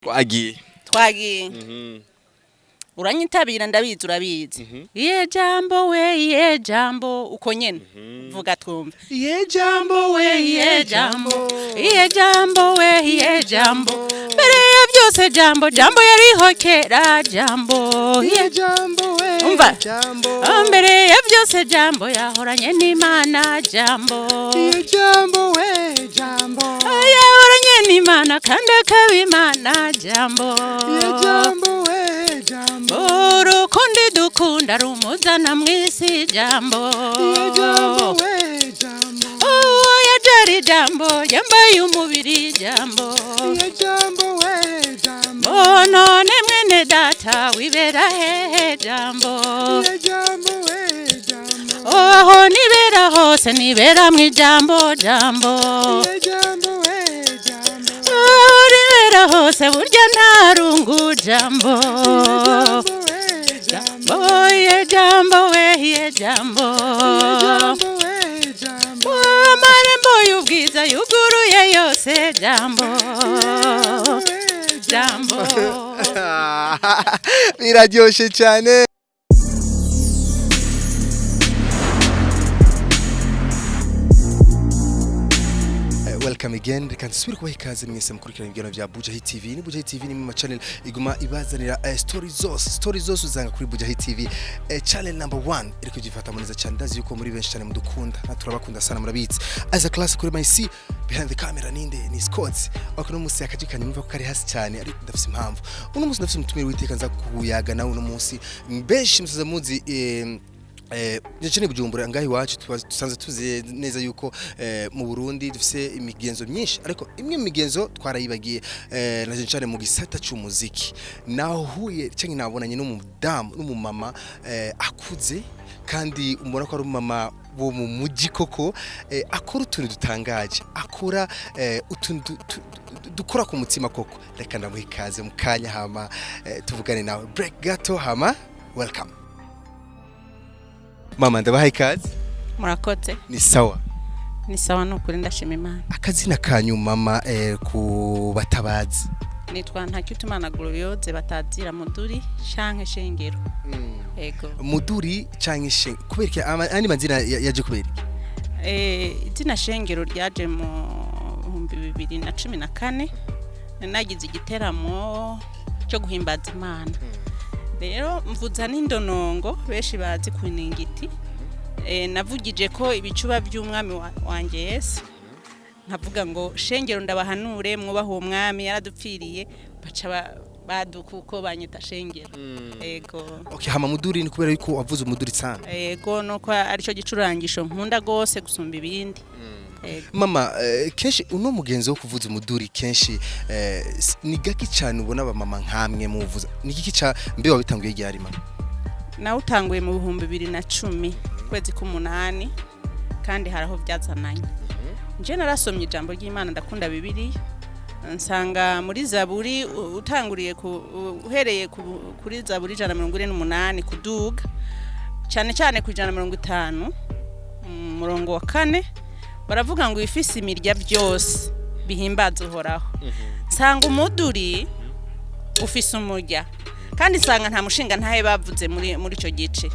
Twagiye. Twagiye. Uranyitabira, ndabizi, urabizi. Iye jambo we, iye jambo, uko nyene vuga twumve. Iye jambo we. Iye jambo, iye jambo we, iye jambo, mbere ya byose jambo, jambo yariho kera, jambo iye Jambo we. Umva. Jambo. Mbere ya byose jambo yahoranye n'Imana, jambo. Iye jambo we, jambo. Yahoranye n'Imana kandi akaba Imana, jambo. Iye jambo we, jambo. Urukundo dukunda rumuzana mw'isi, jambo. Iye jambo we, jambo. Uwo yajari jambo yambaye umubiri, jambo. Iye jambo we, jambo. Oh, none mwene data wibera hehe, jambo? Iye jambo we, jambo. Oh, aho nibera hose nibera mw'ijambo, jambo. Iye jambo we, jambo. Aho nibera hose burya nta rungu, jambo. Iye jambo we, jambo. Iye jambo we, iye jambo. Iye jambo we, jambo. Amarembo y'ubwiza yuguruye yose, jambo, jambo. Biraryoshe cyane. Welcome again, reka nsubire kubaha ikaze mwese mukurikirana ibiganiro bya Bujahi TV. Ni Bujahi TV, ni mu channel iguma ibazanira story zose, story zose uzanga kuri Bujahi TV, channel number 1 iri kugifatamo neza cyane. Ndazi yuko muri benshi cyane mudukunda na turabakunda sana, murabitsi as a class kuri my C behind the camera ninde? Ni Scott. Okay, no munsi akajikanye mva ko kari hasi cyane, ari ndafise impamvu. Uno munsi ndafise umutumire witeka nza kuyaga nawe uno munsi. Benshi musaza muzi ndetse ni Bujumbura ngaho iwacu, dusanzwe tuzi neza yuko mu Burundi dufise imigenzo myinshi, ariko imwe mu migenzo twarayibagiye, na cyane cyane mu gisata c'umuziki. Nahuye cyangwa nabonanye n'umudamu, n'umumama akuze, kandi umubona ko ari umumama wo mu mujyi koko, akora utuntu dutangaje, akora utuntu dukora ku mutima koko. Reka ndamuha ikaze mu kanya, hama tuvugane nawe. Break gato, hama welcome mama, ndabaha ikaze. Murakoze. Ni sawa? Ni sawa, ni ukuri, ndashima Imana. Akazina kanyu mama, ku batabazi? Nitwa Ntakirutimana Gloriose, batazira Muduri canke Shengero, ego. Muduri canke Shengero, kubera iki? Andi mazina yaje kubera iki? Izina Shengero ryaje mu 2014. Nagize igiteramo cyo guhimbaza Imana, rero mvuza n'indonongo benshi bazi ku ningiti. Navugije ko ibicuba by'umwami wanjye Yesu, nkavuga ngo: "Shengero ndabahanure, mwubahe uwo mwami yaradupfiriye." Baca baduka uko banyita Shengero, ego. Okay, hama Muduri ni kubera yuko wavuze umuduri sana? Ego, nuko aricyo gicurangisho nkunda gose gusumba ibindi. Ego. Mama, kenshi uno mugenzo wo kuvuza umuduri kenshi ni gaki cyane ubona abamama nkamwe muvuza. Ni giki ca mbe wabitanguye ryari, mama? Nawe utanguye mu 2010, kwezi k'umunani, kandi hari aho byazananye. Nje narasomye ijambo ry'Imana, ndakunda Bibiliya, nsanga muri Zaburi, utanguriye ku uhereye kuri Zaburi 148 kuduga, cyane cyane ku 150 mu murongo wa kane, baravuga ngo ifise imirya byose bihimbaza Uhoraho. Nsanga umuduri ufise umurya, kandi nsanga nta mushinga ntahe bavuze muri icyo gice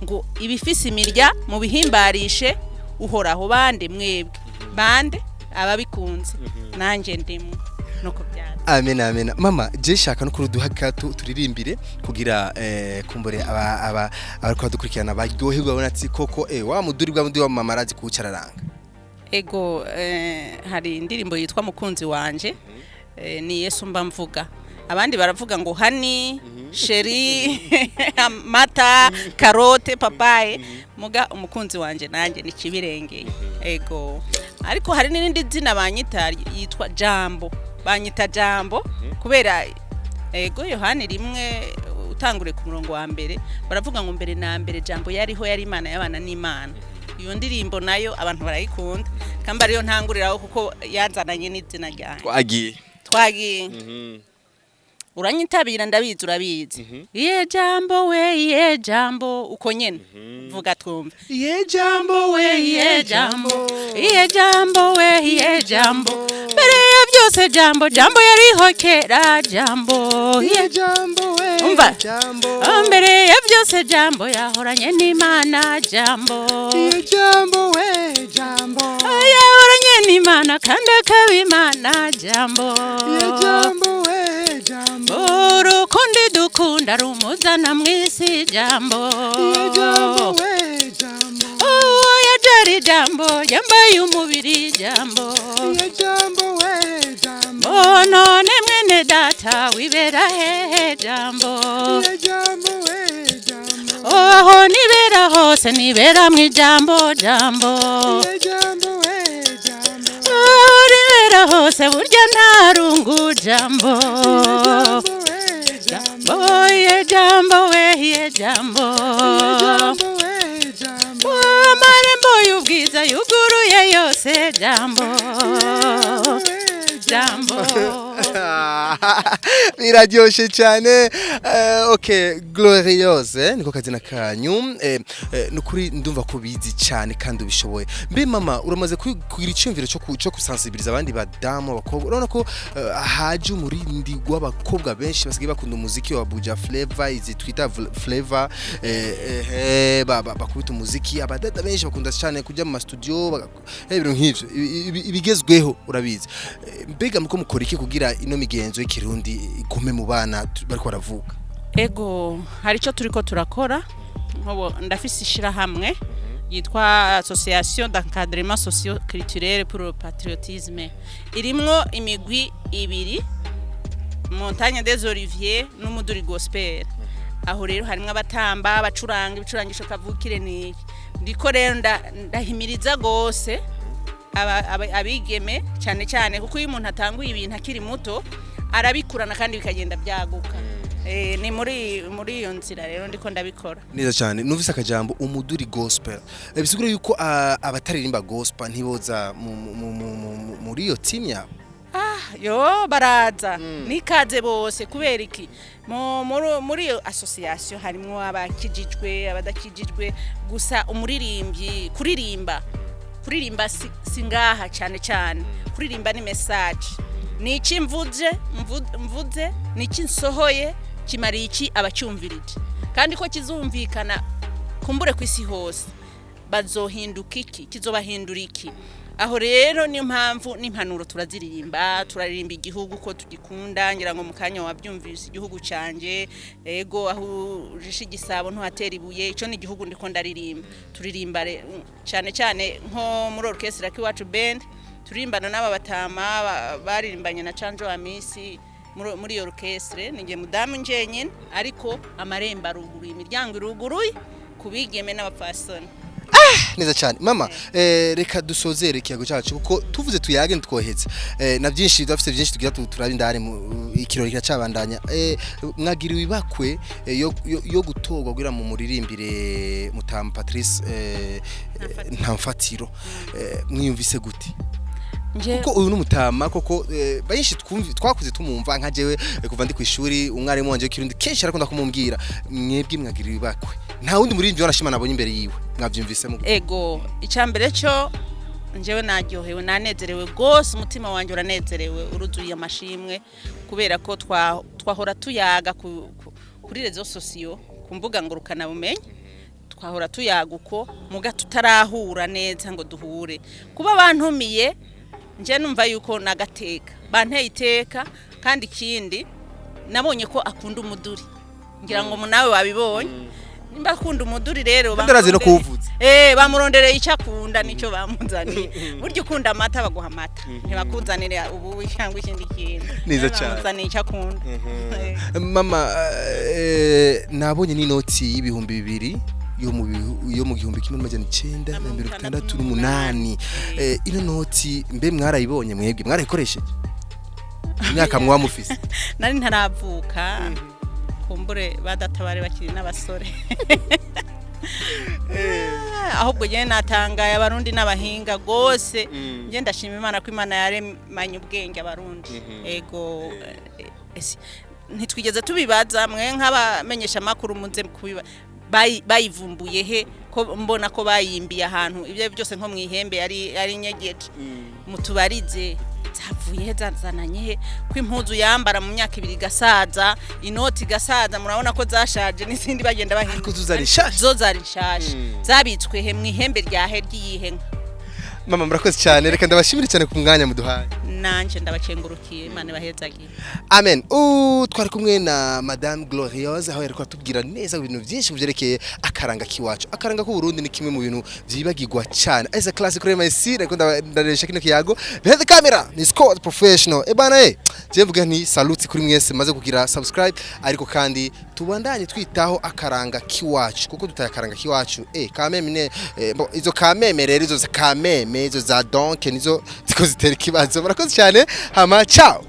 ngo ibifise imirya mu bihimbarishe Uhoraho. Bande mwebwe? Bande ababikunze? Nanjye ndimwo, nuko byari. Amen, amen. Mama, je shaka no kuruduha gato turirimbire kugira kumbure aba abariko badukurikirana baryoherwe, babona ati koko wa muduri bwa muduri wa mama arazi kuwucararanga. Ego, hari indirimbo yitwa Mukunzi wanje, ni Yesu mba mvuga. Abandi baravuga ngo hani, chéri, amata, carotte, papaye, muga umukunzi wanje nanjye ni kibirengeye. Ego, ariko hari n'irindi zina banyita yitwa Jambo. Banyita Jambo kubera, ego, Yohani 1 utangure ku murongo wa mbere, baravuga ngo mbere na mbere Jambo yariho, yari Imana, y'abana n'Imana. Iyo ndirimbo nayo abantu barayikunda, kandi ariyo ntanguriraho kuko yazananye n'izina ryanjye. Twagiye. Twagiye. Uranyitabira, ndabizi, urabizi. Iye jambo we, iye jambo, uko nyene vuga twumve. Iye jambo we. Iye jambo, iye jambo we, iye jambo, mbere ya byose. byose jambo, jambo yariho kera, jambo. Iye jambo we. Umva. Jambo. Mbere ya byose jambo yahoranye n'Imana, jambo. Iye jambo we, jambo. Yahoranye n'Imana kandi akaba Imana, jambo. Iye jambo we, jambo. Urukundo dukunda rumuzana mw'isi, jambo. Iye jambo we, jambo. Uwo yajari jambo yambaye umubiri, jambo. Iye jambo we, jambo. None mwene data wibera hehe, jambo? Iye jambo we, jambo. Aho nibera hose nibera mu ijambo, jambo. Iye jambo we, jambo. Aho nibera hose burya nta rungu, jambo. Iye jambo we, jambo. Oye jambo we, ye jambo. Iye jambo we, jambo. Amarembo y'ubwiza yuguruye yose, jambo. We, jambo. Biraryoshe cyane. Okay, Gloriose, niko kazina kanyu. Nukuri ndumva ko bizi cyane kandi ubishoboye. Mbe mama, uramaze kugira icyumviro cyo kusensibiliza abandi badamu, abakobwa? Urabona ko haje umurindi w'abakobwa benshi basigaye bakunda umuziki wa Buja Flavor, izi twita Flavor, bakubita umuziki. Abadada benshi bakunda cyane kujya mu ma studio, ibintu nk'ivyo ibigezweho urabizi. Mbega muko mukora iki kugira ino migenzo y'ikirundi igume mu bana bariko baravuka? Ego, hari icyo turiko turakora. Nkobo ndafise ishirahamwe yitwa Association d'encadrement socio culturel pour le patriotisme, irimwo imigwi ibiri, Montagne des Oliviers n'Umuduri Gospel. Aho rero harimwo abatamba, abacuranga ibicurangisho kavukire niki. Ndiko rero ndahimiriza gose abigeme cyane cyane, kuko iyo umuntu atanguye ibintu akiri muto arabikurana kandi bikagenda byaguka. Ni muri iyo nzira rero ndiko ndabikora. Neza cyane. Numvise akajambo Umuduri Gospel. Bisigura yuko abataririmba gospel ntiboza muri iyo team yabo? Yo, baraza, nikaze bose. Kubera iki? Muri iyo association harimwo abakijijwe, abadakijijwe. Gusa umuririmbyi kuririmba si ngaha cyane cyane. Kuririmba ni message, ni iki mvuze, mvuze ni iki nsohoye, kimariye iki abacyumvirije, kandi ko kizumvikana kumbure ku isi hose, bazohinduka iki, kizobahindura iki. Aho rero niyo mpamvu n'impanuro turaziririmba, turaririmba igihugu ko tugikunda. Ngira ngo mu kanya wabyumvise, igihugu cyanjye. Ego, aho ujishe igisabo ntuhatera ibuye, icyo ni igihugu ndiko ndaririmba. Turirimba cyane cyane nko muri orchestre Kiwacu Band, turirimbana n'aba batama baririmbanye na Canjo Amisi. Muri iyo orchestre ni njye mudamu njenyine, ariko amarembo aruguruye, imiryango iruguruye ku bigeme n'abapfasoni. Neza cyane mama. Reka dusozere ikiyago cyacu, kuko tuvuze tuyage ntitwohetse. Na byinshi dufite, byinshi tugira turabe indani ikirori kiracabandanya. Mwagiriwe ibakwe yo gutorwa kugira mu muririmbire Mutama Patrice Nta Mfatiro. Mwiyumvise gute? Kuko uyu n'umutama koko, benshi twakuze tumumva. Nka jewe, kuva ndi kwishuri, umwarimu wanje w'ikirundi kenshi arakunda kumumbwira. Mwebwe mwagiriwe ibakwe, nta wundi muririmbyi warashima nabonye imbere yiwe. Mwavyumvise mu Ego, icambere cyo njyewe naryohewe, nanezerewe rwose, umutima wanjye uranezerewe, uruzuye amashimwe, kubera ko twahora tuyaga kuri réseaux sociaux, ku mbuga ngurukanabumenyi, twahora tuyaga uko muga tutarahura neza ngo duhure. Kuba bantumiye, nje numva yuko nagateka banteye iteka. Kandi ikindi nabonye ko akunda umuduri, ngira ngo nawe wabibonye. Nimba akunda umuduri rero, Kandi arazi no kuwuvuza. Bamurondereye icyo akunda, nicyo bamuzaniye. Burya ukunda amata baguha amata, ntibakuzanire ubu cyangwa ikindi kintu. Neza Rero cyane. bamuzaniye icyo akunda. Mama, nabonye n'inoti y'2000 yo mu 1968. Ino noti mbe mwarayibonye mwebwe, mwarayikoresheje imyaka muba mufise? Nari ntaravuka, kumbure badata bari bakiri n'abasore. Ahubwo njyewe natangaye, abarundi n'abahinga gose. Njye ndashima Imana ko Imana yaremanye ubwenge abarundi. Ego, ntitwigeze tubibaza mwe nk'abamenyesha amakuru muze kubiba bayivumbuye he, ko mbona ko bayimbiye ahantu ibyo byose nko mu ihembe yari inyegeje? Mutubarize. Zavuye he? Zazananye he? Ko impuzu yambara mu myaka 2 igasaza, inoti igasaza, murabona ko zashaje n'izindi bagenda bahindura. Ariko zo zari nshasha. Zo zari nshasha. Zabitswe he? Mu ihembe ryahe, ry'iyihe nka? Mama, murakoze cyane, reka ndabashimire cyane ku mwanya muduhaye. Nanje ndabakengurukiye, Imana ibahezagiye. Amen. Twari kumwe na Madame Gloriose, aho yariko atubwira neza ibintu byinshi byerekeye akaranga kiwacu. Akaranga k'u Burundi ni kimwe mu bintu vyibagirwa cyane. Esa classic kuri MIC, reko ndaresha kino kiyago. Behind the camera ni Scott Professional. E bana eh, je mvuga nti salute kuri mwese maze kugira subscribe, ariko kandi tubandanye twitaho akaranga kiwacu, kuko dutaye akaranga kiwacu kameme ne bo, izo kameme rero, izo za kameme, izo za donke nizo ziko zitera ikibazo. Murakoze cyane, hama ciao.